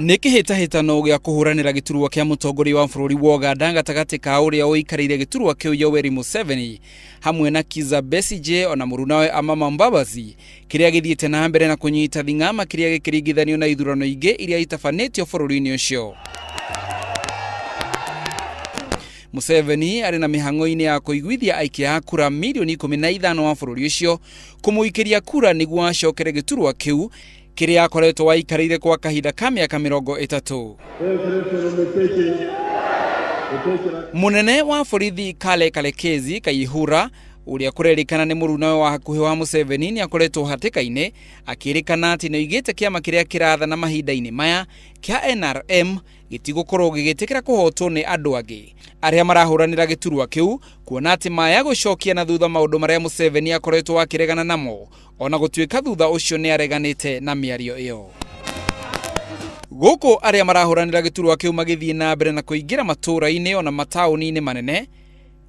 Nĩ kĩhĩtahĩtano gĩa kũhũranĩra gĩturwa kĩa mũtongoria wa bũrũri wa Uganda gatagatĩ ka ũrĩa ũikarĩire gĩturwa kĩu Yoweri Museveni hamwe na Kizza Besigye ona mũrunawe Amama Mbabazi kĩrĩa gĩthiĩte na mbere na kũnyita thing'a makĩria gĩkĩringithanio na ithurano ingĩ iria itabanĩtio bũrũri-inĩ ũcio. Museveni arĩ na mĩhang'o-inĩ ya kũiguithia aikia a kura milioni 15 wa bũrũri ũcio kũmũikĩria kura nĩguo acokere gĩturwa kĩu kĩrĩa akoretwo aikarĩire kwa kahinda ka mĩaka 30. Mũnene wa borithi Kale Kalekezi Kayihura ũrĩa kũrerĩkana nĩ mũrunawe wa hakuhĩ wa Museveni nĩ akoretwo hatĩka-inĩ akĩrĩkana atĩ nĩoigĩte kĩama kĩrĩa kĩrathana mahinda-inĩ maya kĩa NRM gĩtigũkorwo gĩgĩtĩkĩra kũhotwo nĩ andũ angĩ arĩa marahũranĩra gĩturwa kĩu kuona atĩ maya gũcokia na thutha maũndũ marĩa Museveni akoretwo akĩregana namo ona gũtuĩka thutha ũcio nĩ areganĩte na mĩario ĩyo. Gũkũ arĩa marahũranĩra gĩturwa kĩu magĩthiĩ na mbere na kũingĩra matũũra-inĩ ona mataũni-inĩ manene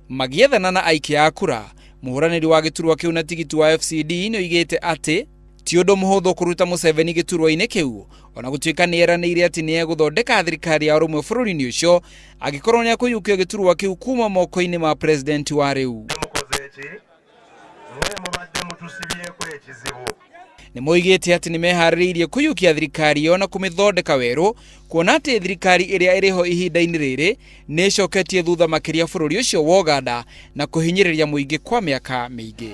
magĩethana na aikia a kura. Mũhũranĩri wa gĩturwa kĩu na tigiti wa FCD nĩ oigĩte atĩ ti ũndũ mũhũthũ kũruta Museveni gĩturwa-inĩ kĩu ona gũtuĩka nĩ eranĩire atĩ nĩ egũthondeka thirikari ya ũrũmwe bũrũri-inĩ ũcio angĩkorwo nĩ akũiyũkia gĩturwa kĩu kuma moko-inĩ ma president wa rĩu. Nĩ moigĩte atĩ nĩ meharĩrĩirie kũiyũkia thirikari ĩyo na kũmĩthondeka werũ kuona atĩ thirikari ĩrĩa ĩrĩho ihinda-inĩ rĩrĩ nĩ ĩcoketie thutha makĩria bũrũri ũcio wa Uganda na kũhinyĩrĩria mũingĩ kwa mĩaka mĩingĩ.